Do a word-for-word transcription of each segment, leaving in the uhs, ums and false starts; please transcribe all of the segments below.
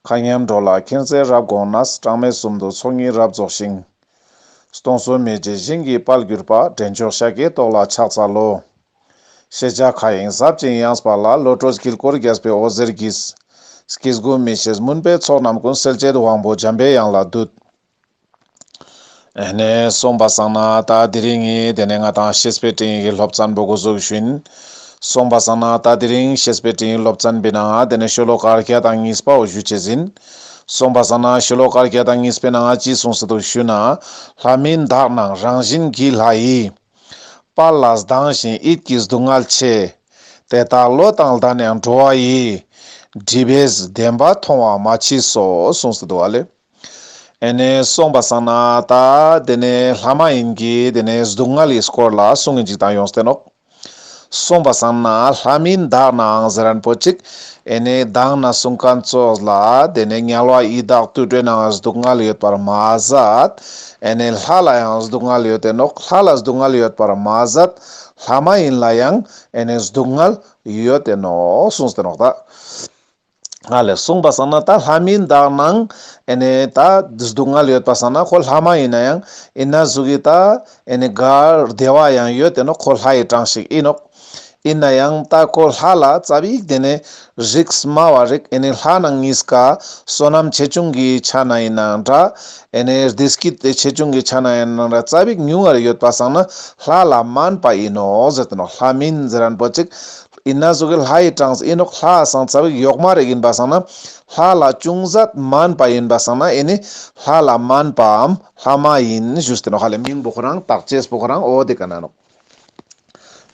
མཁའ་མཉམ་འགྲོ་ལ་མཁྱེན་བརྩེ་རབ་དགོངས་ནས། གྲངས་མེད་གསུམ་དུ་ཚོགས་གཉིས་རབ་རྫོགས་ཤིང་། སྟོང་གསུམ་མི་མཇེད་ཞིང་གི་དཔལ་གྱུར་པ། འདྲེན་མཆོག་ཤཱཀྱའི་ཏོག་ལ་ཕྱག་འཚལ་ལོ། ཤེས་བྱ་མཁའ་དབྱིངས་ཟབ་ཅིང་ཡངས་པ་ལ། བློ་གྲོས་དཀྱིལ་འཁོར་རྒྱས་པའི་འོད་ཟེར་གྱིས། སྐྱེ་དགུའི་མི་ཤེས་མུན་པའི་ཚོགས་རྣམས་ཀུན། སེལ་བྱེད་དབང་པོ་འཇམ་པའི་དབྱངས་ལ་འདུད། ཨེ་ནས་སོང་པ་སང་ན་ད་དེ་རིང་ངས་དེ་ནས་ང་དང་བཤེས་པའི་སྤྲིང་ཡིག་གི་སློབ་ཚན་པོ་འགོ་འཛུགས་ཞུ་ཡིན། སོང་པ་སང་ན་ད་དེ་རིང་བཤེས་པའི་སྤྲིང་ཡིག་སློབ་ཚན་པའི་ནང་དེ་ནས་ཤོ་ལོ་ཀ་བརྒྱ་དང་གཉིས་པ་བོ་ཞུ་བྱེད་ཡིན། སོང་པ་སང་ན་ཤོ་ལོ་ཀ་བརྒྱ་དང་གཉིས་པའི་ནང་ཅི་གསུངས་སུ་འདུག་ཞུ་ན། ལྷ་མིན་བདག་སྣང་རང་བཞིན་གྱི་ལྷ་ཡིས། དཔལ་ལ་སྡང་ཞིང་ཡིད་ཀྱི་སྡུག་བསྔལ་ཆེ། དེ་དག་བློ་དང་ལྡན་ཡང་འགྲོ་བ་ཡི། སྒྲིབ་པས་བདེན་པ་མཐོང་བ་མ་མཆིས་སོ། གསུངས་སུ་འདུག་བ་ལེ། ཨེ་ནས་སོང་པ་སང་ན་ད་དེ་ནས་ལྷ་མ་ཡིན་གྱི་དེ་ནས་སྡུག་བསྔལ་གྱི་སྐོར་ལ་གསུང་གིན་ཅིག་དང་ཡོངས་ཏེ་ནོག། སོང་པ་སང་ན་ལྷ་མིན་བདག་སྣང་ཟེར་རན་པོ་ཅིག། ཨེ་ནས་བདག་སྣང་གསུང་མཁན་ཚོ་ལ་དེ་ནས་དམྱལ་བ་ཡི་དྭགས་དུད་འགྲོའི་ནང་སྡུག་བསྔལ་ཡོད་པར་མ་ཟད། ཨེ་ནས་ལྷ་ལ་ཡང་སྡུག་བསྔལ་ཡོད་དེ་ནོག། ལྷ་ལ་སྡུག་བསྔལ་ཡོད་པར་མ་ཟད། ལྷ་མ་ཡིན་ལ་ཡང་ཨེ་ནས་སྡུག་བསྔལ་ཡོད་དེ་ནོག་གསུངས་ཏེ་ནོག་ད། ཨ་ལས་སོང་པ་སང་ན་ད་ལྷ་མིན་བདག་སྣང་ཨེ་ནས་ད་སྡུག་བསྔལ་ཡོད་པ་སང་ན་ཁོ་ལྷ་མ་ཡིན་ན་ཡང་ཡིན་ན་ཟུག་གི་ད་ཨེ་ནས་ག་བདེ་བ་ཡང་ཡོད་དེ་ནོག། ཁོ་ལྷ་ཡི་གྲངས་ཤིག་ཡིན་ནོག། ཡིན་ན་ཡང་ད་ཁོ་ལྷ་ལ་ཙ་པིག་དེ་ནས་རིགས་དམའ་བ་རིགས་ཨེ་ནས་ལྷ་ནང་གཉིས་ཀ་བསོད་ནམས་ཆེ་ཆུང་གི་ཆ་ན་ཡིན་ནའང་འདྲ། ཨེ་ནས་བདེ་སྐྱིད་དེ་ཆེ་ཆུང་གི་ཆ་ན་ཡིན་ནའང་འདྲ། ཙ་པིག་ཉུང་ངར་ཡོད་པ་སང་ན་ལྷ་ལ་དམན་པ་ཡིན་ནོག་ཟེར་དེ་ནོག། ལྷ་མིན་ཟེར་རན་པོ་ཅིག། ཡིན་ན་ཟུག་གི་ལྷ་ཡི་གྲངས་ཡིན་ནོག། ལྷ་སང་ཙ་པིག་ཡོག་མ་རེ་ཡིན་པ་སང་ན་ལྷ་ལ་ཅུང་ཟད་དམན་པ་ཡིན་པ་སང་ན་ཨེ་ནི་ལྷ་ལ་དམན་པའམ་ལྷ་མ་ཡིན་ཞུས་ཏེ་ནོག། ཧ་ལས་མིང་པོ་ཁོ་རང་བཏགས་ཅེས་པོ་ཁོ་རང་འོ་དེ་ག་ན་ནོག།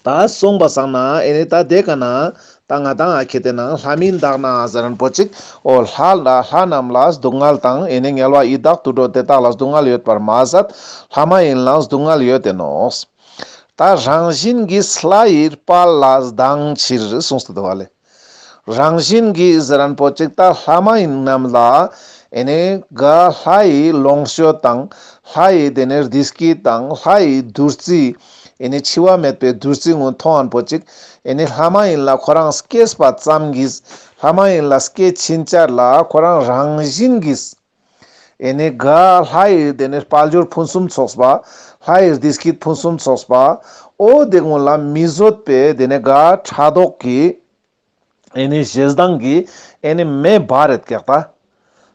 ད་སོང་པ་སང་ན་ཨེ་ནི་ད་དེ་ག་ན་ད་ང་དང་ཨ་ཁེ་དེ་ན་ལྷ་མིན་བདག་སྣང་ཟེར་རན་པོ་ཅིག། འོ་ལྷ་ལ་ལྷ་རྣམས་ལ་སྡུག་བསྔལ་དང་ཨེ་ནི་དམྱལ་བ་ཡི་དྭགས་དུད་འགྲོ་དེ་དག་ལ་སྡུག་བསྔལ་ཡོད་པར་མ་ཟད། ལྷ་མ་ཡིན་ལ་སྡུག་བསྔལ་ཡོད་དེ་ནོག། ད་རང་བཞིན་གྱིས་ལྷ་ཡི་དཔལ་ལ་སྡང་ཕྱིར་གསུངས་ཏེ་འདུག་བ་ལེ། རང་བཞིན་གྱིས་ཟེར་རན་པོ་ཅིག་ད་ལྷ་མ་ཡིན་རྣམས་ལ་ཨེ་ནི་ག་ལྷ་ཡི་ལོངས་སྤྱོད་དང་ལྷ་ཡི་དེ་ནས་བདེ་སྐྱིད་དང་ལྷ་ཡི་བདུད་རྩི་ཨེ་ནི་འཆི་བ་མེད་པའི་བདུད་རྩི་ངོ་མཐོང་རན་པོ་ཅིག། ཨེ་ནི་ལྷ་མ་ཡིན་ལ་ཁོ་རང་སྐྱེས་པ་ཙམ་གྱིས་ལྷ་མ་ཡིན་ལ་སྐྱེ་ཕྱིན་ཆད་ལ་ཁོ་རང་རང་བཞིན་གྱིས། ཨེ་ནི་ག་ལྷ་ཡི་དེ་ནས་དཔལ་འབྱོར་ཕུན་སུམ་ཚོགས་པ། ལྷ་ཡི་བདེ་སྐྱིད་ཕུན་སུམ་ཚོགས་པ། འོ་དེ་སྔོན་ལ་མི་བཟོད་པའི་དེ་ནས་ག་ཕྲག་དོག་གི་ཨེ་ནི་ཞེ་སྡང་གི་ཨེ་ནི་མེ་འབར་རེད་ཀྱག་ད།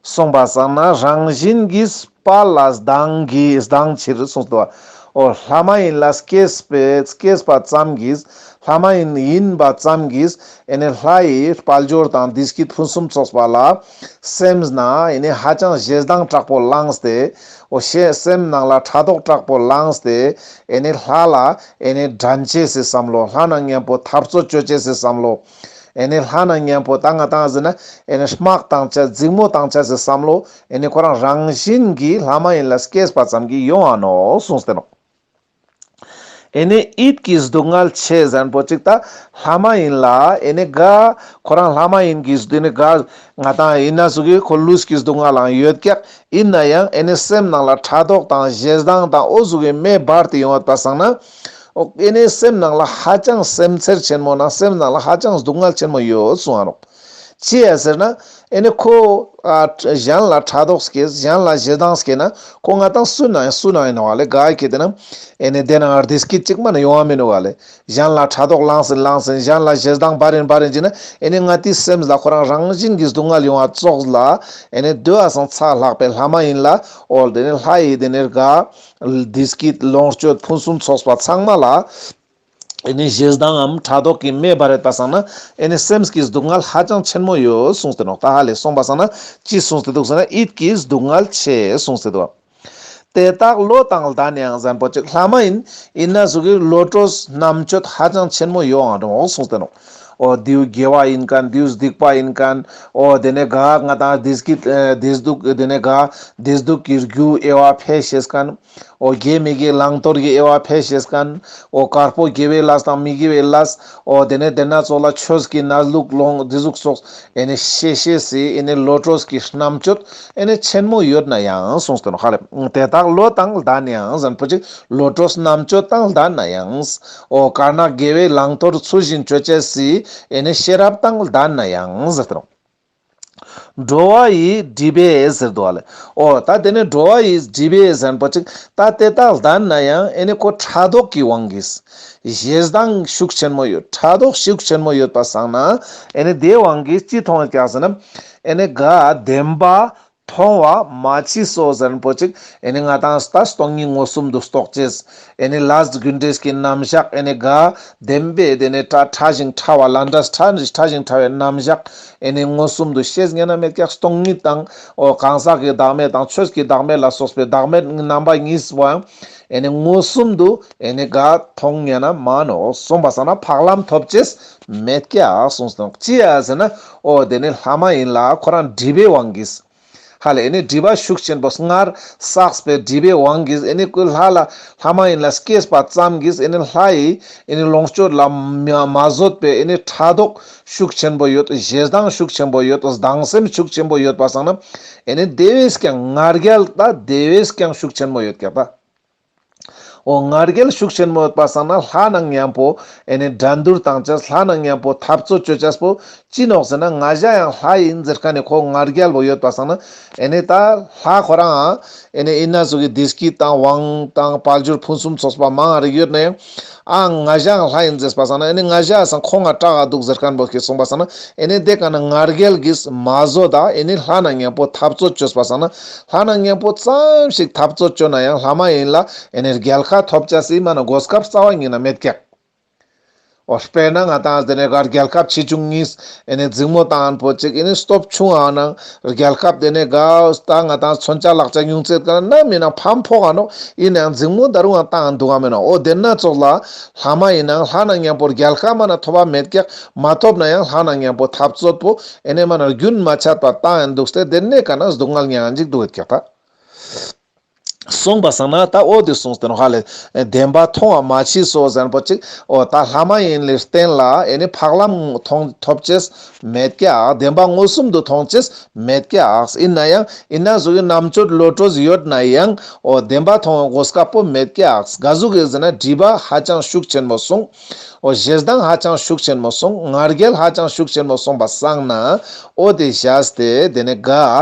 སོང་པ་སང་ན་རང་བཞིན་གྱིས་དཔལ་ལ་སྡང་གི་སྡང་ཕྱིར་གསུངས་ཏོ། འོ་ལྷ་མ་ཡིན་ལ་སྐྱེས་པའི་སྐྱེས་པ་ཙམ་གྱིས་ལྷ་མ་ཡིན་ཡིན་པ་ཙམ་གྱིས་ཨེ་ནི་ལྷ་ཡི་དཔལ་འབྱོར་དང་བདེ་སྐྱིད་ཕུན་སུམ་ཚོགས་པ་ལ་སེམས་ན་ཨེ་ནི་ཧ་ཅང་ཞེ་སྡང་དྲག་པོ་ལངས་ཏེ། འོ་ཤེ་སེམས་ནང་ལ་ཕྲག་དོག་དྲག་པོ་ལངས་ཏེ། ཨེ་ནི་ལྷ་ལ་ཨེ་ནི་འགྲན་བྱེད་སའི་བསམ་བློ། ལྷ་ནང་མཉམ་པོ་འཐབ་རྩོད་བྱེད་བྱེད་སའི་བསམ་བློ། ཨེ་ནི་ལྷ་ནང་མཉམ་པོ་ད་ང་དང་ཟེར་ན་ཨེ་ནི་དམག་བཏང་བྱ་འཛིང་མོ་བཏང་བྱ་སའི་བསམ་བློ། ཨེ་ནི་ཁོ་རང་རང་བཞིན་གྱིས་ལྷ་མ་ཡིན་ལ་སྐྱེས་པ་ཙམ་གྱིས་ཡོང་ཨ་ནོ་གསུངས་ཏེ་ནོ། ཨེ་ནི་ཡིད་ཀྱི་སྡུག་བསྔལ་ཆེ་ཟེར་རན་པོ་ཅིག་ད་ལྷ་མ་ཡིན་ལ་ཨེ་ནི་ག་ཁོ་རང་ལྷ་མ་ཡིན་གྱི་སྡུག་ནི་ག་ང་དང་ཡིན་ན་ཟུག་གི་ཁོ་ལུས་ཀྱི་སྡུག་བསྔལ་ལའང་ཡོད་ཀྱག། ཡིན་ན་ཡང་ཨེ་ནི་སེམས་ནང་ལ་ཕྲག་དོག་དང་ཞེ་སྡང་དང་འོ་ཟུག་གི་མེ་འབར་ཏེ་ཡོང་བ་པ་སང་ན། འོ་ཨེ་ནི་སེམས་ནང་ལ་ཧ་ཅང་སེམས་འཚེར་ཆེན་མོ་ན་སེམས་ནང་ལ་ཧ་ཅང་སྡུག་བསྔལ་ཆེན་མོ་ཡོད་གསུང་ཨ་ནོ། ཅི་ཡ་ཟེར་ན། ཨེ་ནི་ཁོ་ཨ་གཞན་ལ་ཕྲག་དོག་སྐྱེས་གཞན་ལ་ཞེ་སྡང་སྐྱེས་ན་ཁོ་ང་དང་སུ་ན་ཡང་སུ་ན་ཡང་ནོ་བ་ལེ་ག་ཁེ་དེ་ན། ཨེ་ནི་དེ་ན་བདེ་སྐྱིད་ཅིག་མ་ན་ཡོང་བ་མིན་ནོ་བ་ལེ། གཞན་ལ་ཕྲག་དོག་ལངས་ཟིན་ལངས་ཟིན་གཞན་ལ་ཞེ་སྡང་འབར་རིན་འབར་རིན་བྱས་ན་ཨེ་ནི་ང་དེའི་སེམས་ལ་ཁོ་རང་རང་བཞིན་གྱི་སྡུག་བསྔལ་ཡོང་བ་ཙོགས་ལ་ཨེ་ནི་དུ་བ་སང་ཚ་ལྷག་པའི་ལྷ་མ་ཡིན་ལ་འོ་དེ་ནི་ལྷ་ཡི་དེ་ནི་ག་བདེ་སྐྱིད་ལོངས་སྤྱོད་ཕུན་སུམ་ཚོགས་པ་ཚང་མ་ལ་ཨེ་ནི་ཞེ་སྡང་ངམ་ཕྲག་དོག་གི་མེ་འབར་རེད་པ་སང་ན་ཨེ་ནི་སེམས་ཀྱི་སྡུག་བསྔལ་ཧ་ཅང་ཆེན་མོ་ཡོད་གསུངས་ཏེ་ནོ། ད་ཧ་ལས་སོང་པ་སང་ན་ཅི་གསུངས་ཏེ་འདུག་ཟེར་ན་ཡིད་ཀྱི་སྡུག་བསྔལ་ཆེ་གསུངས་ཏེ་འདུག། དེ་དག་བློ་དང་ལྡན་ཡང་ཟེར་པོ་ཅིག་ལྷ་མ་ཡིན། ཡིན་ན་ཟུག་གི་བློ་གྲོས་རྣམ་དཔྱོད་ཧ་ཅང་ཆེན་མོ་ཡོང་ཨ་འགྲོ་འོ་གསུངས་ཏེ་ནོ། འོ་དེའུ་དགེ་བ་ཡིན་མཁན་དེའུ་སྡིག་པ་ཡིན་མཁན། འོ་དེ་ནས་ག་ང་དང་བདེ་སྐྱིད་ཨེ་བདེ་སྡུག་དེ་ནས་ག་བདེ་སྡུག་གི་རྒྱུ་དབྱེ་བ་ཕལ་ཤེས་མཁན། འོ་དགེ་མི་དགེ་བླང་དོར་གྱི་དབྱེ་བ་ཕལ་ཤེས་མཁན། འོ་དཀར་པོ་དགེ་བའི་ལས་དང་མི་དགེ་བའི་ལས། འོ་དེ་ནས་དེ་ན་ཚོགས་ལ་ཆོས་ཀྱི་གནས་ལུགས་ལོངས་འདི་ཟུག་སོགས་ཨེ་ནས་ཤེས་ཤེས་སི་ཨེ་ནས་བློ་གྲོས་ཀྱི་རྣམ་དཔྱོད་ཨེ་ནས་ཆེན་མོ་ཡོད་ན་ཡང་གསུངས་ཏེ་ནོ་ཧ་ལས། དེ་དག་བློ་དང་ལྡན་ཡང་ཟེར་པོ་ཅིག་བློ་གྲོས་རྣམ་དཔྱོད་དང་ལྡན་ན་ཡང་། འོ་དཀར་ནག་དགེ་བའི་བླང་དོར་ཚུལ་བཞིན་སྤྱོད་བྱེད་སི་ཨེ་ནས་ཤེས་རབ་དང་ལྡན་ན་ཡང་ཟེར་ཏེ་ནོ། འགྲོ་བ་ཡི་སྒྲིབ་པས་ཟེར་འདུག་བ་ལེ། ཨོ་ད་དེ་ནས་འགྲོ་བ་ཡི་སྒྲིབ་པས་ཟེར་པོ་ཅིག་ད་དེ་དག་ལྡན་ན་ཡང་ཨེ་ནི་ཁོ་ཕྲག་དོག་གི་དབང་གིས། ཞེ་སྡང་ཤུགས་ཆེན་མོ་ཡོད། ཕྲག་དོག་ཤུགས་ཆེན་མོ་ཡོད་པ་སང་ན། ཨེ་ནི་དེའི་དབང་གིས་ཅི་མཐོང་ཡོད་ཀྱག་ཟེར་ན། ཨེ་ནི་ག་བདེན་པ་མཐོང་བ་མ་མཆིས་སོ་ཟེར་པོ་ཅིག་ཨེ་ནི་ང་དང་ད་སྟོང་ཉིད་མངོན་སུམ་དུ་རྟོགས་ཅེས། ཨེ་ནི་ལས་རྒྱུ་འབྲས་ཀྱི་རྣམ་གཞག་ཨེ་ནི་ག་བདེན་པའི་དེ་ནི་ཕྲ་ཕྲ་ཞིང་ཕྲ་བ་ལས་འབྲས་ཕྲ་ཕྲ་ཞིང་ཕྲ་བའི་རྣམ་གཞག་ཨེ་ནི་མངོན་སུམ་དུ་ཤེས་ཉན་ན་མེད་ཀྱག་སྟོང་ཉིད་དང་། ཨོ་གང་ཟག་གི་བདག་མེད་དང་ཆོས་ཀྱི་བདག་མེད་ལ་སོགས་པའི་བདག་མེད་རྣམ་པ་གཉིས་པོའང་། ཨེ་ནི་མངོན་སུམ་དུ་ཨེ་ནི་ག་མཐོང་ཉན་ན་མ་ནོག་གསུངས་པ་སང་ན་འཕགས་ལམ་ཐོབ་ཅེས་མེད་ཀྱག་གསུངས་སོང་། ཅི་ཡ་ཟེར་ན། ཨོ་དེ་ནི་ལྷ་མ་ཡིན་ལ་ཁོ་རང་སྒྲིབ་པའི་དབང་གིས། ཧ་ལས་ཨེ་ནི་སྒྲིབ་པ་ཤུགས་ཆེན་པོ་སྔར་བསགས་པའི་སྒྲིབ་པའི་དབང་གིས་ཨེ་ནི་ཀུན་ལྷ་ལ་ལྷ་མ་ཡིན་ལ་སྐྱེས་པ་ཙམ་གྱིས་ཨེ་ནི་ལྷ་ཡི་ཨེ་ནི་ལོངས་སྤྱོད་ལ་མ་མ་བཟོད་པའི་ཨེ་ནི་ཕྲག་དོག་ཤུགས་ཆེན་པོ་ཡོད། ཞེ་སྡང་ཤུགས་ཆེན་པོ་ཡོད། སྡང་སེམས་ཤུགས་ཆེན་པོ་ཡོད་པ་སང་ན། ཨེ་ནི་དེ་བས་ཀྱང་ང་རྒྱལ་ད་དེ་བས་ཀྱང་ཤུགས་ཆེན་མོ་ཡོད་ཀྱག་ད། འོ་ང་རྒྱལ་ཤུགས་ཆེན་མོ་ཡོད་པ་སང་ན་ལྷ་ནང་མཉམ་པོ་ཨེ་ནི་འགྲན་བསྡུར་བཏང་ཅེས། ལྷ་ནང་མཉམ་པོ་འཐབ་རྩོད་བྱེད་ཅེས་པོ་ཅི་ནོག་ཟེར་ན། ང་ཞ་ཡང་ལྷ་ཡིན་ཟེར་མཁན་ནི་ཁོ་ང་རྒྱལ་པོ་ཡོད་པ་སང་ན། ཨེ་ནི་ད་ལྷ་ཁོ་རང་ཨེ་ནི་ཨི་ན་ཟུག་གི་བདེ་སྐྱིད་དང་དབང་དང་དཔལ་འབྱོར་ཕུན་སུམ་ཚོགས་པ་མང་རིགས་ཡོད་ན་ཡང་། ཨ་ང་ཞ་ཡང་ལྷ་ཡིན་ཟེར་པ་སང་ན། ཨེ་ནི་ང་ཞ་སང་ཁོ་ང་སྐྲག་ག་འདུག་ཟེར་མཁན་པོ་ཁྱེད་གསུངས་པ་སང་ན། ཨེ་ནི་དེ་ག་ན་ང་རྒྱལ་གྱིས་མ་བཟོད་ད་ཨེ་ནི་ལྷ་ནང་མཉམ་པོ་འཐབ་རྩོད་བྱེད་པ་སང་ན། ལྷ་ནང་མཉམ་པོ་ཙམ་ཞིག་འཐབ་རྩོད་བྱེད་ན་ཡང་ལྷ་མ་ཡིན་ལ་ཨེ་ནི་རྒྱལ་ཁ་ཐོབ་ཅེས་སི་མ་ན་གོ་སྐབས་རྩ་བ་ཉིད་ན་མེད་ཀྱག་འོ་དཔེར་ན་ང་དང་དེ་ནས་ག་རྒྱལ་ཁབ་ཆེ་ཆུང་གཉིས་ཨེ་ནི་འཛིང་མོ་བཏང་པོ་ཅིག་ཨེ་ནི་སྟོབས་ཆུང་ཨ་ནང་རྒྱལ་ཁབ་དེ་ནས་ག་ད་ང་དང་མཚོན་ཆ་ལག་ཆ་ཉུང་ཚད་ག་ན་མིན་ན་ཕམ་ཕོག་ག་ནོག་ཡིན་ནའང་འཛིང་མོ་ད་རུང་ཨ་བཏང་འདུག་ག་མེད་ན། འོ་དེ་ན་ཙོགས་ལ་ལྷ་མ་ཡིན་ནའང་ལྷ་ནང་མཉམ་པོ་རྒྱལ་ཁ་མ་ན་ཐོབ་པ་མེད་ཀྱག་མ་ཐོབ་ན་ཡང་ལྷ་ནང་མཉམ་པོ་འཐབ་རྩོད་པོ་ཨེ་ནི་མ་ན་རྒྱུན་མ་ཆད་པ་བཏང་ཡང་འདུག་སྟེ། དེ་ནས་ག་ན་སྡུག་བསྔལ་མྱངས་ཅིག་འདུག་ཡོད་ཀྱག་ད། གསུངས་པ་སང་ན་ད་འོ་དེ་གསུངས་ཏེ་ནོ་ཧ་ལེ། བདེན་པ་མཐོང་བ་མ་མཆིས་སོ་ཟེར་པོ་ཅིག་འོ་ད་ལྷ་མ་ཡིན་ལས་བརྟེན་ལ་ཨེ་ནི་འཕགས་ལམ་མཐོང་ཐོབ་ཅེས་མེད་ཀྱག་བདེན་པ་མངོན་སུམ་དུ་མཐོང་ཅེས་མེད་ཀྱག་ཡིན་ན་ཡང་ཡིན་ན་ཟུག་གི་རྣམ་དཔྱོད་བློ་གྲོས་ཡོད་ན་ཡང་། འོ་བདེན་པ་མཐོང་བའི་གོ་སྐབས་པོ་མེད་ཀྱག་ག་ཟུག་གི་ཟེར་ན་སྒྲིབ་པ་ཧ་ཅང་ཤུགས་ཆེན་མོ་སོང་། འོ་ཞེ་སྡང་ཧ་ཅང་ཤུགས་ཆེན་མོ་སོང་། ང་རྒྱལ་ཧ་ཅང་ཤུགས་ཆེན་མོ་སོང་པ་སང་ན། འོ་དེ་བཞག་སྟེ་དེ་ནས་ག་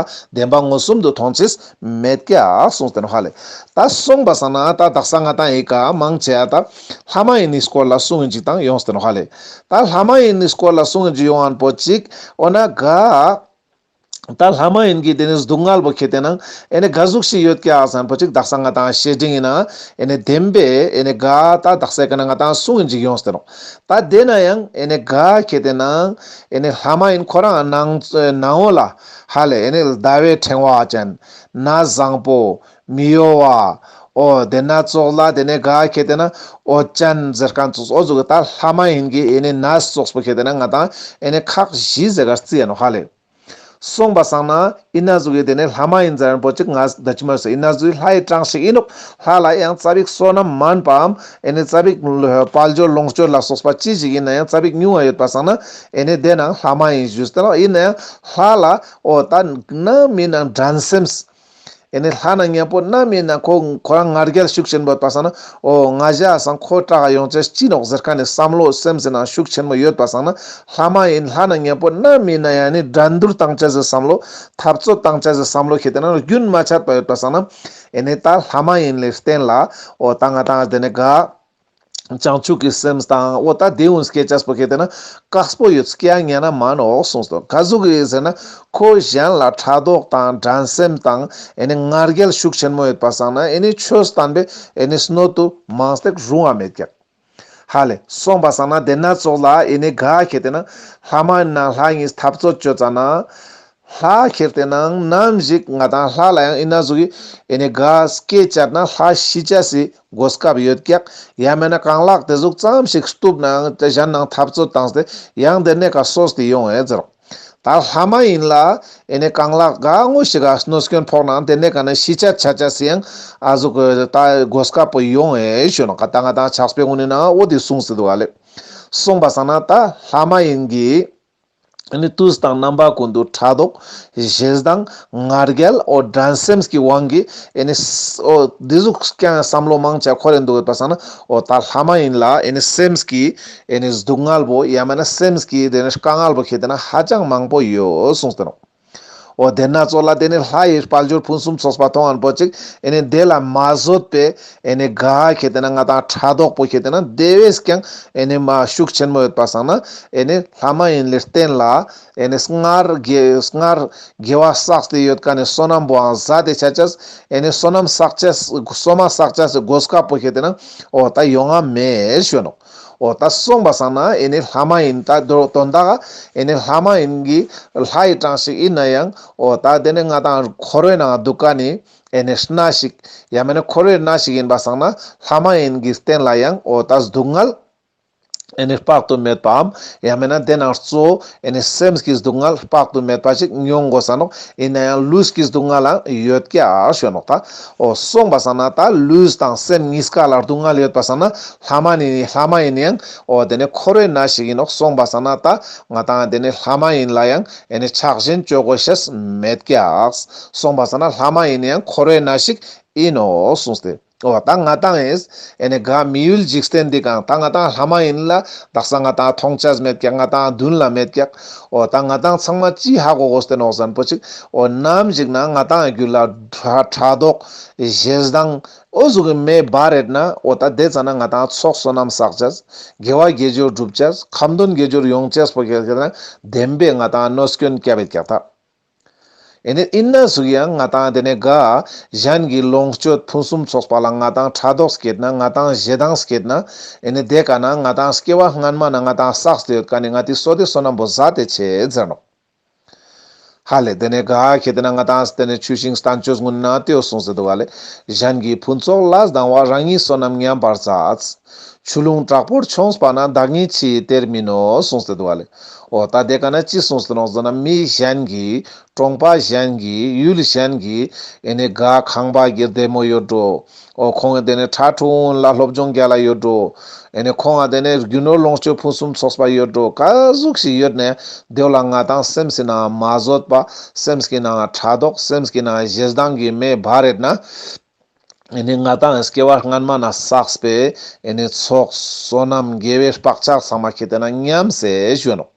བདེན་པ་མངོན་སུམ་དུ་མཐོང་ཅེས་མེད་ཀྱག་གསུངས་ཏེ་ནོ་ཧ་ལེ། ད་གསུངས་པ་སང་ན་ད་དག་ས་ང་དང་ཡི་ག་མང་ཆེ་ད་ལྷ་མ་ཡིན་ནི་སྐོར་ལ་གསུང་ཡིན་ཅིག་དང་ཡོངས་ཏེ་ནོ་ཧ་ལེ། ད་ལྷ་མ་ཡིན་ནི་སྐོར་ལ་གསུང་ཡིན་ཅིག་ཡོང་ཨན་པོ་ཅིག་འོ་ན་ག་ད་ལྷ་མ་ཡིན་གྱི་དེ་ནི་སྡུག་བསྔལ་པོ་ཁེ་དེ་ནང་ཨེ་ནི་ག་ཟུག་ཞིག་ཡོད་ཀྱག་ཟེར་པོ་ཅིག་དག་ས་ང་དང་བཤེས་སྤྲིང་ཡིན་ན་ཨེ་ནི་བདེན་པའི་ཨེ་ནི་ག་ད་དག་ས་ག་ན་ང་དང་གསུང་ཡིན་ཅིག་ཡོངས་ཏེ་ནོ། ད་དེ་ན་ཡང་ཨེ་ནི་ག་ཁེ་དེ་ནང་ཨེ་ནི་ལྷ་མ་ཡིན་ཁོ་རང་ནང་ནང་འོ་ལ་ཧ་ལེ་ཨེ་ནི་ཟླ་བའི་ཕྲེང་བ་ཅན་ན་བཟང་པོ་མི་གཡོ་བ། འོ་དེ་ན་ཙོགས་ལ་དེ་ནས་ག་ཁེ་དེ་ན་འོ་ཅན་ཟེར་མཁན་ཙོགས་འོ་ཟུག་གི་ད་ལྷ་མ་ཡིན་གྱི་ཨེ་ནི་ན་ཙོགས་པོ་ཁེ་དེ་ན་ང་དང་ཨེ་ནི་ཁག་བཞི་ཟེར་ག་རྩི་ཡ་ནོ་ཧ་ལེ། གསུངས་པ་སང་ན་ཨི་ན་ཟུག་གི་དེ་ནས་ལྷ་མ་ཡིན་ཟེར་པོ་ཅིག་ང་ད་ཅི་མ་ཟེར་ཨི་ན་ཟུག་ལྷ་ཡི་གྲངས་ཤིག་ཡིན་ནོ། ལྷ་ལ་ཡང་ཙ་པིག་བསོད་ནམས་མན་པའམ་ཨེ་ནི་ཙ་པིག་དཔལ་འབྱོར་ལོངས་སྤྱོད་ལ་སོགས་པ་ཅི་ཞིག་ཡིན་ན་ཡང་ཙ་པིག་ཉུང་བ་ཡོད་པ་སང་ན་ཨེ་ནི་དེ་ནང་ལྷ་མ་ཡིན་ཞུས་ཏེ་ནོ། ཡིན་ན་ཡང་ལྷ་ལ་འོ་ད་ནམ་ཡིན་ནའང་འགྲན་སེམས། ཨེ་ནི་ལྷ་ན་མཉམ་པོ་ནམ་ཡིན་ན་ཁོ་ཁོ་རང་ང་རྒྱལ་ཤུགས་ཆེན་པོ་ཡོད་པ་སང་ན་འོ་ང་ཞ་སང་ཁོ་སྐྲག་ཡོང་ཅེས་ཅི་ནོག་ཟེར་མཁན་ནི་བསམ་བློ་སེམས་སི་ནང་ཤུགས་ཆེན་མོ་ཡོད་པ་སང་ན་ལྷ་མ་ཡིན་ལྷ་ན་མཉམ་པོ་ནམ་ཡིན་ན་ཡང་ནི་འགྲན་བསྡུར་བཏང་ཅེས་སི་བསམ་བློ་འཐབ་རྩོད་བཏང་ཅེས་སི་བསམ་བློ་ཁེ་དེ་ན་རྒྱུན་མ་ཆད་པ་ཡོད་པ་སང་ན་ཨེ་ནི་ད་ལྷ་མ་ཡིན་ལས་བརྟེན་ལ་འོ་ད་ང་དང་དེ་ནི་ག་བྱང་ཆུབ་ཀྱི་སེམས་དང་འོ་ད་དེ་འུན་སྐྱེ་ཅེས་པོ་ཁེ་དེ་ན་དཀགས་པོ་ཡོད་སྐྱེ་ཉན་ན་མ་ནོག་གསུངས་སོ། ག་ཟུག་གི་ཟེར་ན་ཁོ་གཞན་ལ་ཕྲག་དོག་དང་འགྲན་སེམས་དང་ཨེ་ནི་ང་རྒྱལ་ཤུགས་ཆེན་མོ་ཡོད་པ་སང་ན་ཨེ་ནི་ཆོས་བསྟན་པའི་ཨེ་ནི་སྣོད་དུ་མང་སྟེགས་རུང་བ་མེད་ཀྱག་ཧ་ལེ་གསུངས་པ་སང་ན་དེ་ན་ཙོགས་ལ་ཨེ་ནི་ག་ཁེ་དེ་ན་ལྷ་མ་ཡིན་ན་ལྷ་གཉིས་འཐབ་རྩོད་བྱོས་ཙ་ན། ལྷ་ཁྱེར་ཏེ་ནང་ནམ་ཞིག་ང་དང་ལྷ་ལ་ཡང་ཨི་ན་ཟུག་གི་ཨེ་ནི་ག་སྐད་བཅད་ན་ལྷ་ཤི་ཅེས་སི་གོ་སྐབས་ཡོད་ཀྱག་ཡང་མེད་ན་རྐང་ལག་དེ་ཟུག་ཙམ་ཞིག་གཏུབ་ནའང་དེ་གཞན་ནང་འཐབ་རྩོད་བཏང་སྟེ་ཡང་དེ་ནས་ཀ་སོས་ཏེ་ཡོང་ཨེ་ཟེར། ད་ལྷ་མ་ཡིན་ལ་ཨེ་ནི་རྐང་ལག་ག་ངོ་ཞིག་ག་གནོད་སྐྱོན་ཕོག་ནའང་དེ་ནས་ཀ་ནས་ཤི་ཅེས་ཆ་ཅེས་སི་ཡང་ཨ་ཟུག་གི་ད་གོ་སྐབས་པོ་ཡོང་ཨེ་ཞུ་ནོ། ད་ང་དང་ཆགས་པའི་ངོ་ནས་ནའང་འོ་དེ་གསུངས་སྲིད་འདུག་ག་ལེ། གསུངས་པ་སང་ན་ད་ལྷ་མ་ཡིན་གྱི་ཨ་ནི་དུས་དང་རྣམ་པ་ཀུན་ཏུ་ཕྲག་དོག་ཞེ་སྡང་ང་རྒྱལ་འོ་འགྲན་སེམས་ཀྱི་དབང་གིས་ཨ་ནི་ཨོ་འདི་ཟུག་ཀྱང་བསམ་བློ་མང་ཆེ་འཁོར་རེ་འདུག་ཡོད་པ་སང་ན་འོ་ད་ལྷ་མ་ཡིན་ལ་ཨ་ནི་སེམས་ཀྱི་ཨ་ནི་སྡུག་བསྔལ་པོ་ཡང་མིན་ན་སེམས་ཀྱི་དེ་ནི་དཀའ་ངལ་པོ་ཁེ་དེ་ན་ཧ་ཅང་མང་པོ་ཡོད་གསུངས་ཏེ་ནོ། འོ་དེ་ན་ཙོགས་ལ་དེ་ནི་ལྷ་ཡི་དཔལ་འབྱོར་ཕུན་སུམ་ཚོགས་པ་མཐོང་ཨན་པོ་ཅིག་ཨེ་ནི་དེ་ལ་མ་བཟོད་པའི་ཨེ་ནི་ག་ཁེ་ཏེ་ན་ང་ཏང་ཕྲག་དོག་པོ་ཁེ་ཏེ་ན་དེ་བས་ཀྱང་ཨེ་ནི་མ་ཤུགས་ཆེན་མོ་ཡོད་པ་སང་ན་ཨེ་ནི་ལྷ་མ་ཡིན་ལས་བརྟེན་ལ་ཨེ་ནི་སྔར་དགེ་སྔར་དགེ་བ་བསགས་ཏེ་ཡོད་ཀ་ནི་བསོད་ནམས་པོའང་ཟ་དེ་ཆ་ཆས་ཨེ་ནི་བསོད་ནམས་བསགས་ཆས་བསོད་མ་བསགས་ཆས་སི་གོ་སྐབས་པོ་ཁེ་ཏེ་ན་འོ་ད་ཡོང་ང་མེད་ཞུ་ནོག་འོ་ད་སོང་པ་སང་ན་ཨེ་ནི་ལྷ་མ་ཡིན་ད་དོ་དོན་དག་ཨེ་ནི་ལྷ་མ་ཡིན་གྱི་ལྷ་ཡི་གྲངས་ཤིག་ཡིན་ན་ཡང་འོ་ད་དེ་ནི་ང་ཏང་འཁོར་བའི་ནང་འདུག་ཀ་ནི་ཨེ་ནི་སྣ་ཞིག་ཡང་མིན་ན་འཁོར་བའི་སྣ་ཞིག་ཡིན་པ་སང་ན་ལྷ་མ་ཡིན་གྱི་རྟེན་ལ་ཡང་འོ་ད་སྡུག་བསྔལ་ཨེ་ནི་དཔག་ཏུ་མེད་པའམ་ཡང་མིན་ན་དེ་ནང་གཙོ་བོ་ཨེ་ནི་སེམས་ཀྱི་སྡུག་བསྔལ་དཔག་ཏུ་མེད་པ་ཞིག་མྱོང་དགོས་ས་ནོག་ཡིན་ན་ཡང་ལུས་ཀྱི་སྡུག་བསྔལ་ལའང་ཡོད་ཀྱག་ཞུ་ནོག་ད་འོ་སོང་པ་སང་ན་ད་ལུས་དང་སེམས་གཉིས་ཀ་ལ་སྡུག་བསྔལ་ཡོད་པ་སང་ན་ལྷ་མ་ནི་ལྷ་མ་ཡིན་ཡང་འོ་དེ་ནི་འཁོར་བའི་ནང་ཞིག་ཡིན་ནོག་སོང་པ་སང་ན་ད་ང་ཏང་དེ་ནི་ལྷ་མ་ཡིན་ལ་ཡང་ཨེ་ནི་ཆགས་ཞེན་བཅོ་དགོས་ཤེས་མེད་ཀྱག་སོང་པ་སང་ན་ལྷ་མ་ཡིན་ཡང་འཁོར་བའི་ནང་ཞིག་ཡིན་ནོག་གསུངས་ཏེ། འོ་ད་ང་ཏང་ཨེ་ནི་ག་མི་ཡུལ་འཇིག་རྟེན་འདི་གང་ད་ང་ཏང་ལྷ་མ་ཡིན་ལ་དག་ས་ང་ཏང་མཐོང་ཆས་མེད་ཀྱག་ང་ཏང་མདུན་ལ་མེད་ཀྱག་འོ་ད་ང་ཏང་ཚང་མ་ཅི་ཧ་གོ་དགོས་ཏེ་ནོག་ཟེར་ན་པོ་ཅིག་འོ་ནམ་ཞིག་ན་ང་ཏང་རྒྱུད་ལ་ཕྲག་དོག་ཞེ་སྡང་འོ་ཟུག་གི་མེ་འབར་རེད་ན་འོ་ད་དེ་ཙ་ན་ང་ཏང་ཚོགས་བསོད་ནམས་བསགས་ཆས་དགེ་བ་དགེ་སྦྱོར་སྒྲུབ་ཆས་ཁ་འདོན་དགེ་སྦྱོར་ཡོང་ཆས་པོ་ཁེ་ཁེ་ན་བདེན་པའི་ང་ཏང་གནོད་སྐྱོན་བརྒྱབ་ཡོད་ཀྱག་ད། ཨེ་ནི་ཡིན་ན་ཟུག་ཡང་ང་ཏང་དེ་ནས་ག་གཞན་གྱི་ལོངས་སྤྱོད་ཕུན་སུམ་ཚོགས་པ་ལ་ང་ཏང་ཕྲག་དོག་སྐྱེད་ན་ང་ཏང་ཞེ་སྡང་སྐྱེད་ན་ཨེ་ནི་དེ་ག་ན་ང་ཏང་སྐྱེ་བ་སྔན་མ་ན་ང་ཏང་བསགས་ཏེ་ཡོད་ཀ་ནི་ང་ཏི་བསོད་བདེ་བསོད་ནམས་པོ་ཟ་དེ་ཆེ་ཟེར་ནོག་ཧ་ལེ་དེ་ནས་ག་ཁེ་དེ་ན་ང་ཏང་དེ་ནས་ཆུ་ཤིང་བསྟན་བཅོས་ངུན་ན་ཏེའོ་གསུངས་ཟེར་འདུག་ག་ལེ། གཞན་གྱི་ཕུན་ཚོགས་ལ་སྡང་བ་རང་ཉིད་བསོད་ནམས་ཉམས་པར་མཛད། ཆུ་ཀླུང་དྲག་པོར་མཆོངས་པ་ན་བདག་ཉིད་ཕྱིའི་གཏེར་མིན་ནོ་གསུངས་ཏེ་འདུག་བ་ལེ། འོ་ད་དེ་ག་ན་ཅི་གསུངས་ཏེ་ནོག་ཟེར་ན་མི་གཞན་གྱི་གྲོང་པ་གཞན་གྱི་ཡུལ་གཞན་གྱི་ཨེ་ནི་ག་ཁང་པ་གི་བདེ་མོ་ཡོད་འགྲོ། འོ་ཁོང་གི་དེ་ནས་ཁྲ་ཁྲུང་ལ་སློབ་སྦྱོང་རྒྱ་ལ་ཡོད་འགྲོ། ཨེ་ནི་ཁོང་ང་དེ་ནས་རྒྱུ་ནོར་ལོངས་སྤྱོད་ཕུན་སུམ་ཚོགས་པ་ཡོད་འགྲོ་ག་ཟུག་ཞིག་ཡོད་ནས་དེ་ལ་ང་ཏང་སེམས་སི་ནང་མ་བཟོད་པ་སེམས་ཀྱི་ནང་ཕྲག་དོག་སེམས་ཀྱི་ནང་ཞེ་སྡང་གི་མེ་འབར་རེད་ན། ཨེ་ནི་ང་ཏང་སྐྱེ་བ་སྔན་མ་ན་བསགས་པའི་ཨེ་ནི་ཚོགས་བསོད་ནམས་དགེ་བའི་བག་ཆགས་ཚང་མ་ཁེ་དེ་ན་ཉམས་སེ་ཞུ་ནོག་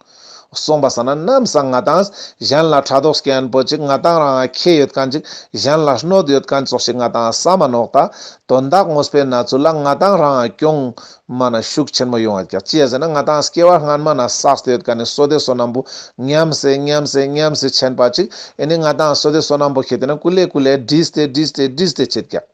སོང་པ་སང་ན་ནམ་སང་ང་ཏང་གཞན་ལ་ཕྲག་དོག་སྐྱེ་ཡན་པོ་ཅིག་ང་ཏང་རང་ཁེ་ཡོད་མཁན་ཅིག་གཞན་ལ་གནོད་ཡོད་མཁན་ཙོགས་ཤིག་ང་ཏང་བསམ་མ་ནོག་ད་དོན་དག་དངོས་པོའི་གནས་ཚུལ་ལ་ང་ཏང་རང་གྱོང་མ་ན་ཤུགས་ཆེན་མོ་ཡོང་ཡོད་ཀྱག་ཅི་ཡ་ཟེར་ན་ང་ཏང་སྐྱེ་བ་སྔན་མ་ན་བསགས་ཏེ་ཡོད་མཁན་ནི་བསོད་བདེ་བསོད་ནམས་པོ་ཉམས་སེ་ཉམས་སེ་ཉམས་སེ་ཆེན་པ་ཅིག་ཨེ་ནི་ང་ཏང་བསོད་བདེ་བསོད་ནམས་པོ་ཁེ་དེ་ན་ཀུ་ལེ་ཀུ་ལེ་བྲིས་ཏེ་བྲིས་ཏེ་བྲིས་ཏེ་ཆེད་ཀྱག་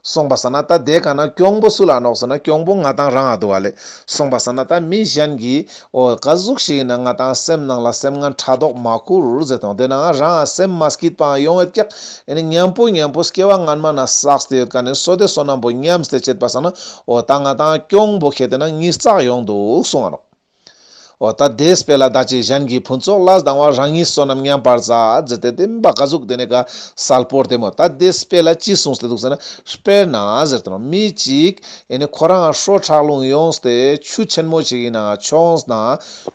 སོང་པ་སང་ན་ད་དེ་ག་ན་གྱོང་པོ་སུ་ལ་ནོག་ཟེར་ན་གྱོང་པོ་ང་ཏང་རང་ཨ་འདུག་བ་ལེ། སོང་པ་སང་ན་ད་མི་གཞན་གྱིས་འོ་ག་ཟུག་ཞིག་ཡིན་ན་ང་ཏང་སེམས་ནང་ལ་སེམས་ངན་ཕྲག་དོག་མ་ཁུར་ཟེར་དང་དེ་ནང་རང་ཨ་སེམས་མ་སྐྱིད་པའང་ཡོང་ཡོད་ཀྱག་ཨེ་ནི་མཉམ་པོ་མཉམ་པོ་སྐྱེ་བ་སྔན་མ་ན་བསགས་ཏེ་ཡོད་མཁན་ནི་བསོད་བདེ་བསོད་ནམས་པོ་ཉམས་ཏེ་ཆེད་པ་སང་ན་འོ་ད་ང་ཏང་གྱོང་པོ་ཁེ་དེ་ན་ཉིས་བརྩེགས་ཡོང་འདུག་གསུང་ང་ནོག་འོ་ད་དེ་དཔེ་ལ་ད་ཅི་གཞན་གྱི་ཕུན་ཚོགས་ལ་སྡང་བ་རང་ཉིད་བསོད་ནམས་ཉམས་པར་མཛད་ཟེར་ཏེ་དེ་འབའ་ག་ཟུག་དེ་ནས་ག་གསལ་པོར་དེ་མོ་ད་དེ་དཔེ་ལ་ཅི་གསུངས་ཏེ་འདུག་ཟེར་ན་དཔེར་ན་ཟེར་ཏེ་ནོག་མི་གཅིག་ཨེ་ནི་ཁོ་རང་སྲོག་ཁྲག་རླུང་ཡོངས་ཏེ་ཆུ་ཆེན་མོ་ཞིག་ཡིན་ན་མཆོངས་ན་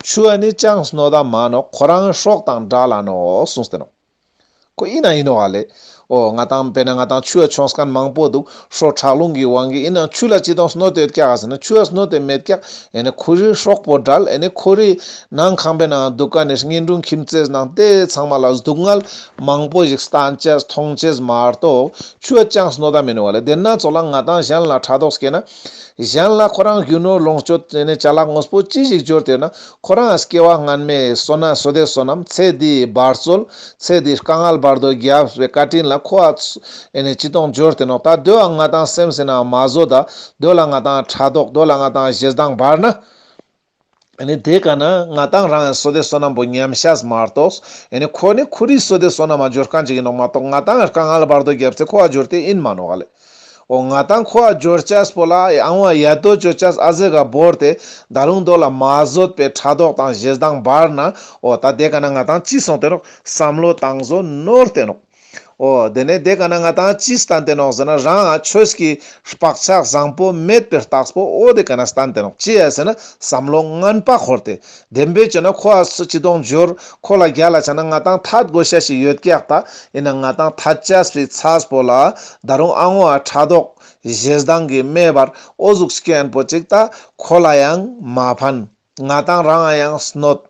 ཆུ་ཨ་ནི་ཅང་གནོད་ད་མ་ནོག་ཁོ་རང་སྲོག་དང་འདྲ་ལ་ནོག་གསུངས་ཏེ་ནོག་ཁོ་ཡིན་ན་ཡིན་ནོག་ཨ་ལེ། འོ་ང་ཏང་དཔེར་ན་ང་ཏང་ཆུ་ཡ་མཆོངས་མཁན་མང་པོ་འདུག་སྲོག་ཁྲག་རླུང་གི་དབང་གིས་ཡིན་ན་ཆུ་ལ་ཅི་དང་གནོད་དེ་ཡོད་ཀྱག་ཟེར་ན་ཆུ་ཡ་གནོད་དེ་མེད་ཀྱག་ཨེ་ནི་ཁོ་རའི་སྲོག་པོ་བྲལ་ཨེ་ནི་ཁོ་རའི་ནང་ཁང་པའི་ནང་འདུག་ག་ནས་གཉེན་དྲུང་ཁྱིམ་མཚེས་ནང་དེ་ཚང་མ་ལ་སྡུག་བསྔལ་མང་པོ་ཞིག་བསྟན་ཅེས་མཐོང་ཅེས་མ་གཏོགས་ཆུ་ཡ་ཅང་གནོད་ད་མེད་ནོག་ཨ་ལེ། དེ་ན་ཚོ་ལ་ང་ཏང་གཞན་ལ་ཕྲག་དོག་སྐྱེས་ན་གཞན་ལ་ཁོ་རང་རྒྱུ་ནོར་ལོངས་སྤྱོད་ཨེ་ནི་ཅ་ལག་དངོས་པོ་ཅི་ཞིག་འབྱོར་ཏེ་ཡོད་ན་ཁོ་རང་སྐྱེ་བ་སྔན་མའི་བསོད་ན་བསོད་བདེ་བསོད་ནམས་ཚེ་འདིའི་འབད་རྩོལ། ཚེ་འདིའི་དཀའ་ངལ་བར་དོ་རྒྱབ་པའི་བཀའ་དྲིན་ལ་ཁོ་ཨ་ཨེ་ནི་ཅི་དང་འབྱོར་ཏེ་ནོག་ད་དོ་ཨ་ང་ཏང་སེམས་སེ་ན་མ་བཟོད་ད་དོ་ལ་ང་ཏང་ཕྲག་དོག་དོ་ལ་ང་ཏང་ཞེ་སྡང་འབར་ན། ཨེ་ནི་དེ་ག་ན་ང་ཏང་རང་ཡང་བསོད་བདེ་བསོད་ནམས་པོ་ཉམས་ཤས་མ་གཏོགས་ཨེ་ནི་ཁོ་ནི་ཁོ་རི་བསོད་བདེ་བསོད་ནམས་མ་འབྱོར་མཁན་ཅིག་ཡིན་ནོག་མ་གཏོགས་ང་ཏང་དཀའ་ངལ་བར་དོ་རྒྱབ་ཚེ་ཁོ་ཨ་འབྱོར་ཏེ་ཡིན་མ་ནོག་ཨ་ལེ། འོ་ང་ཏང་ཁོ་ཨ་འབྱོར་ཅས་པོ་ལ་ཨང་བ་ཡ་དོ་འབྱོར་ཅས་ཨ་ཟེ་ག་བོར་ཏེ་ད་རུང་དོ་ལ་མ་བཟོད་པའི་ཕྲག་དོག་དང་ཞེ་སྡང་འབར་ན་འོ་ད་དེ་ག་ན་ང་ཏང་ཅི་སོང་སྟེ་རོགས་བསམ་བློ་བཏང་བཟོ་ནོར་ཏེ་ནོག་འོ་དེ་ནས་དེ་ག་ན་ང་ཏང་ཅི་བསྟན་ཏེ་ནོག་ཟེར་ན་རང་ཨ་ཆོས་ཀྱི་བག་ཆགས་བཟང་པོ་མེད་པའི་རྟགས་པོ་འོ་དེ་ག་ན་བསྟན་ཏེ་ནོག་ཅི་ཡ་ཟེར་ན་བསམ་བློ་ངན་པ་འཁོར་ཏེ་བདེན་པའི་ཆ་ན་ཁོ་ཨ་སུ་ཅི་དང་འབྱོར་ཁོ་ལ་རྒྱ་ལ་ཆ་ན་ང་ཏང་ཐད་དགོས་ཤ་ཞིག་ཡོད་ཀྱག་ད་ཡིན་ན་ང་ཏང་ཐད་ཅས་པའི་ཚས་པོ་ལ་ད་རུང་ཨ་ངོ་ཨ་ཕྲག་དོག་ཞེ་སྡང་གི་མེ་འབར་འོ་ཟུག་སྐྱེན་པོ་ཅིག་ད་ཁོ་ལ་ཡང་མ་ཕན། ང་ཏང་རང་ཡང་གནོད།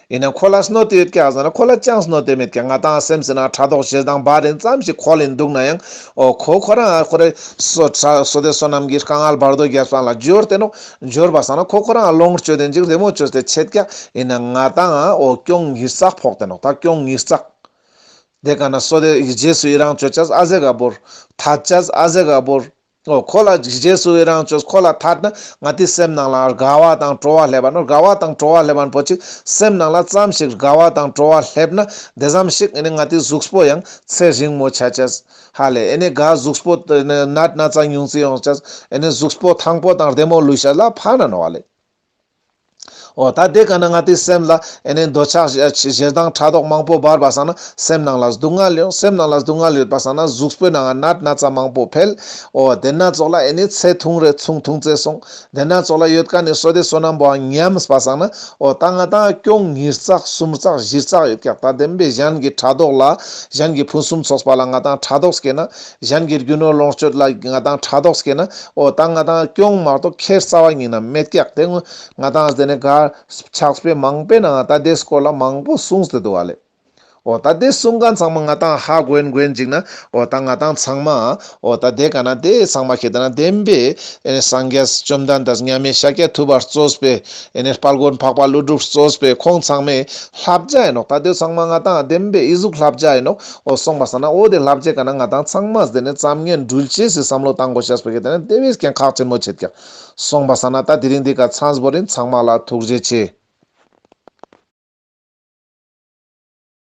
ཡིན་ན་ཁོ་ལ་གནོད་དེ་ཡོད་ཀྱག་ཟེར་ན་ཁོ་ལ་ཅང་གནོད་དེ་མེད་ཀྱག་ང་ཏང་སེམས་ཟེར་ན་ཕྲག་དོག་ཞེ་སྡང་བག་རེ་ཙམ་ཞིག་ཁོ་ལ་འདུག་ན་ཡང་། ཨོ་ཁོ་ཁོ་རང་ཁོ་རེ་སོ་ཁྲ་སོ་དེ་བསོད་ནམས་ཀྱི་དཀའ་ངལ་བར་དོ་རྒྱབ་སང་ལ་འབྱོར་ཏེ་ནོག་འབྱོར་པ་སང་ན་ཁོ་ཁོ་རང་ལོངས་སྤྱོད་དེ་འཇིག་རེ་མོ་བཅོས་ཏེ་ཆད་ཀྱག་ཡིན་ན་ང་ཏང་ཨོ་གྱོང་ཉེར་བརྩེགས་ཕོག་སྟེ་ནོག་ད་གྱོང་ཉེར་བརྩེགས། དེ་ག་ན་སོ་དེ་རྗེས་སུ་ཡི་རང་བཅོ་ཅས་ཨ་ཟེ་ག་བོར། ཐད་ཅས་ཨ་ཟེ་ག་བོར། ཨོ་ཁོ་ལ་རྗེས་སུ་ཡི་རང་བཅོས་ཁོ་ལ་ཐད་ན་ང་ཏི་སེམས་ནང་ལ་དགའ་བ་དང་སྤྲོ་བ་སླེབས་པ་ནོ། དགའ་བ་དང་སྤྲོ་བ་སླེབས་པ་པོ་ཅིག་སེམས་ནང་ལ་ཙམ་ཞིག་དགའ་བ་དང་སྤྲོ་བ་སླེབས་ན་དེ་ཙམ་ཞིག་ཨེ་ནི་ང་ཏི་གཟུགས་པོ་ཡང་ཚེ་རིང་མོ་ཆ་ཅས་ཧ་ལེ། ཨེ་ནི་ག་གཟུགས་པོ་ནད་ན་ཚ་ཉུང་ཙི་ཡོང་ཅས་ཨེ་ནི་གཟུགས་པོ་ཐང་པོ་དང་བདེ་མོ་ལུས་ཤ་ལ་ཕན་ན་ནོ་ཧ་ལེ། ཨོ་ད་དེ་ག་ན་ང་ཏི་སེམས་ལ་ཨེ་ནི་འདོད་ཆགས་ཞེ་སྡང་ཕྲག་དོག་མང་པོ་འབར་བ་སང་ན་སེམས་ནང་ལ་སྡུག་བསྔལ་ཡོང་། སེམས་ནང་ལ་སྡུག་བསྔལ་ཡོད་པ་སང་ན་གཟུགས་པོའི་ནང་ང་ནད་ན་ཚ་མང་པོ་འཕེལ། ཨོ་དེ་ན་ཙོགས་ལ་ཨེ་ནི་ཚེ་ཐུང་རེ་ཚུང་ཐུང་ཙེ་སོང་། དེ་ན་ཙོགས་ལ་ཡོད་ཀ་ནི་སོ་དེ་བསོད་ནམས་པོ་ཉམས་པ་སང་ན་ཨོ་ད་ང་ཏང་གྱོང་ཉེར་བརྩེགས་སུམ་བརྩེགས་བཞི་བརྩེགས་ཡོད་ཀྱག་ད་དེ་བས་གཞན་གྱི་ཕྲག་དོག་ལ་གཞན་གྱི་ཕུན་སུམ་ཚོགས་པ་ལ་ང་ཏང་ཕྲག་དོག་སྐྱེ་ན། གཞན་གྱི་རྒྱུ་ནོར་ལོངས་སྤྱོད་ལ་ང་ཏང་ཕྲག་དོག་སྐྱེ་ན། ཨོ་ད་ང་ཏང་གྱོང་མ་གཏོགས་ཁེ་རྩ་བ་ཉིད་ན་མེད་ཀྱག་དེ་ང་ཏང་དེ་ནས་ག་ཕྱག་དཔེ་མང་པོའི་ནང་ད་དེ་སྐོར་ལ་མང་པོ་གསུངས་ཏེ་འདུག་བ་ལེ། ཨོ་ད་དེ་གསུང་མཁན་ཚང་མ་ང་ཏང་ཧ་གོན་གོན་ཅིག་ན་ཨོ་ད་ང་ཏང་ཚང་མ་ཨོ་ད་དེ་ག་ན་དེ་ཚང་མ་ཁེ་ད་ན་བདེན་པའི་ཨེ་ནི་སངས་རྒྱས་བཅོམ་ལྡན་འདས་མཉམ་མེད་ཤཱཀྱ་ཐུབ་པ་གཙོས་པའི་ཨེ་ནི་དཔལ་མགོན་འཕགས་པ་ཀླུ་སྒྲུབ་གཙོས་པའི་ཁོང་ཚང་མའི་བསླབ་བྱ་ཡིན་ནོག་ད་དེ་ཚང་མ་ང་ཏང་བདེན་པའི་ཨི་ཟུག་བསླབ་བྱ་ཡིན་ནོག་ཨོ་སོང་པ་སང་ན་ཨོ་དེ་བསླབ་བྱ་ག་ན་ང་ཏང་ཚང་མ་དེ་ནས་ཙམ་ངན་འགྲུལ་ཆེ་སི་བསམ་བློ་བཏང་དགོས་ཤེས་པ་གི་དེ་ནས་དེ་བས་ཀྱང་ཁག་ཆེན་མོ་ཆེད་ཀྱང་སོང་པ་སང་ན་ད་དེ་རིང་འདི་ག་ཚང་བོ་རིན་ཚང་མ་ལ་ཐུགས་རྗེ་ཆེ།